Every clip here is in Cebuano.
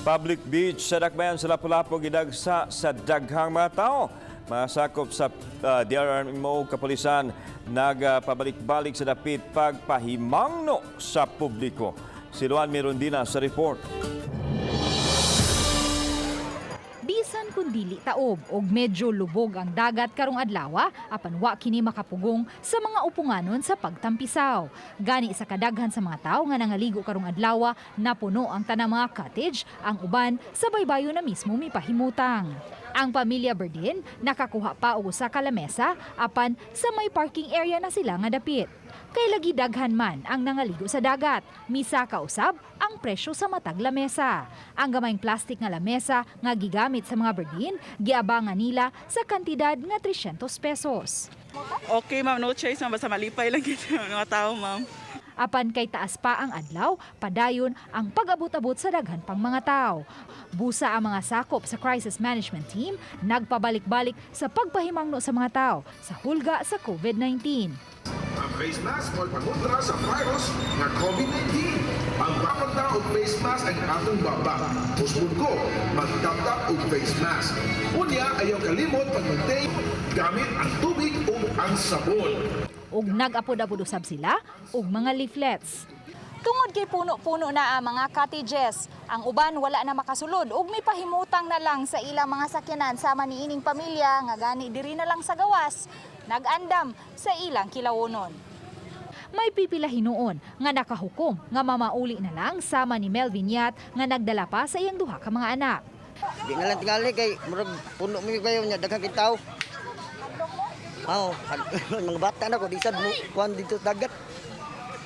Public beach sa Dakbayan sa Lapu-Lapu gidagsa sa daghang mga tao. Mga sakop sa DRRMO, kapulisan, nagpabalik-balik sa dapit pagpahimangno sa publiko. Si Luan Mirondina sa report. Bisan kung dili taob og medyo lubog ang dagat karong adlaw, apan wa kini makapugong sa mga upunganon sa pagtampisaw. Gani sa kadaghan sa mga tawo nga nangaligo karong adlaw, napuno ang tanang mga cottage, ang uban sa baybayon na mismo mipahimutang. Ang pamilya Berdin nakakuha pa og usa ka lamesa, apan sa may parking area na sila nga dapit. Kay lagi daghan man ang nangaligo sa dagat. Misaka usab ang presyo sa matag lamesa. Ang gamayng plastic nga lamesa nga gigamit sa mga Berdin, giabangan nila sa kantidad nga 300 pesos. Okay, ma'am, no choice, ma'am, basta malipay lang gyud mga tao, ma'am. Apan kay taas pa ang adlaw, padayon ang pag-abot-abot sa daghan pang mga tao. Busa ang mga sakop sa crisis management team nagpabalik-balik sa pagpahimangno sa mga tao sa hulga sa COVID-19. Ang face mask mo pangontra sa virus nga COVID-19. Ang pagpagda og face mask ang atong baba. Usbon ko, magtaptap og face mask. Unya, ayaw kalimot pag-maintain gamit ang tubig ug ang sabon. Ug nag-apod-apod usab sila og mga leaflets. Tungod kay puno-puno na ang mga cottages, ang uban wala na makasulod ug may pahimutang na lang sa ilang mga sakyanan sama niining pamilya nga gani diri na lang sa gawas, nag-andam sa ilang kilawonon. May pipila hinuon nga nakahukom nga mamauli na lang sama ni Melvin Yat nga nagdala pa sa iyang duha ka mga anak. Di na lang tingali kay murag puno mi kayo nya daghang kay tao. Oo, mga bata na ko di sad mo kuan dito sa dagat.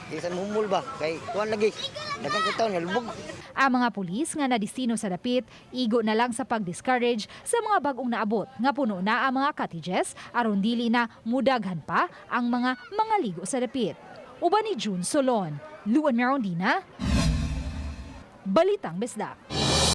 Di sad mo humol ba kay kuan lagi. Daghang kay tao nalubog. Ang mga pulis nga nadistino sa dapit, igo na lang sa pag-discourage sa mga bagong naabot nga puno na ang mga cottages aron dili na mudaghan pa ang mga mangaligo sa dapit. Uban ni June Solon, Luan Merondina, Balitang Bisdak.